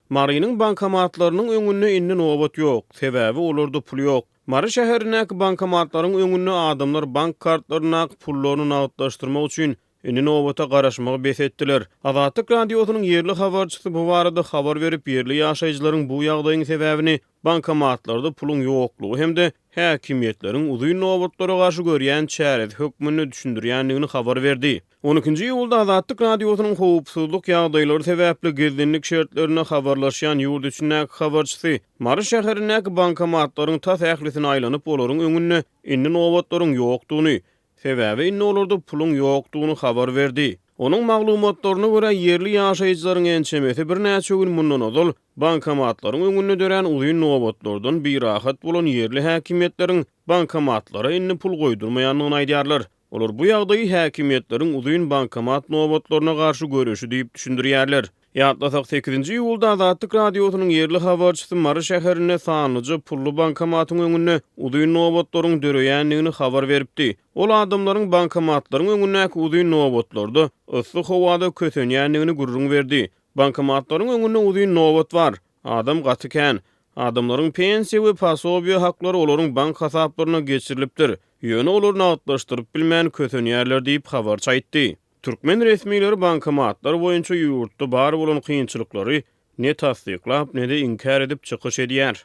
Marynyň bankomatlarynyň öňünde indi nobat ýok, sebäbi olarda pul ýok. Mary şäherindäki bankomatlaryň öňünde adamlar bank kartlaryndaky pullaryny nagtlaşdyrmak üçin indi nobata garaşmagy bes etdiler. Azatlyk Radiosynyň ýerli habarçysy bu barada habar berip, ýerli ýaşaýjylaryň bu ýagdaýyň sebäbini bankomatlarda puluň ýoklugy hem-de häkimiýetleriň uzyn nobatlara garşy görýän çäresi hökmünde düşündirýändigini habar berdi. On ikinji iýulda Azatlyk Radiosynyň howpsuzlyk ýagdaýlary sebäpli gizlinlik şertlerinde habarlaşýan ýurt içindäki habarçysy Mary şäherindäki bankomatlaryň tas ählisine aýlanyp, olaryň öňünde indi nobatlaryň ýokdugyny, sebäbi indi olarda puluň ýokdugyny habar berdi. Onuň maglumatlaryna görä, ýerli ýaşaýjylaryň ençemesi birnäçe gün mundan ozal bankomatlaryň öňünde dörän uzyn nobatlardan birahat bolan ýerli häkimiýetleriň bankomatlara indi pul goýdurmaýandygyny aýdýarlar. Olar bu ýagdaýy häkimiýetleriň uzyn bankomat nobatlaryna garşy göreşi diýip düşündirýärler. Ýatlasak, sekizinji iýulda Azatlyk Radiosynyň ýerli habarçysy Mary şäherinde sanlyja pully bankomatyň öňünde uzyn nobatlaryň döreýändigini habar beripdi. Ol adamlaryň bankomatlaryň öňündäki uzyn nobatlarda yssy howada kösenýändigini gürrüň berdi. Bankomatlaryň öňünde uzyn nobat bar. Adam gaty kän. Adamlaryň pensiýa we posobiýa haklary olaryň bank hasaplaryna geçirilipdir. Ýöne olar nagtlaşdyryp bilmän kösenýärler diýip, habarçy aýtdy. Türkmen resmileri bankomatlar boýunça ýurtda bar bolan kynçylyklary ne tassyklap, ne-de inkär edip çykyş edýär.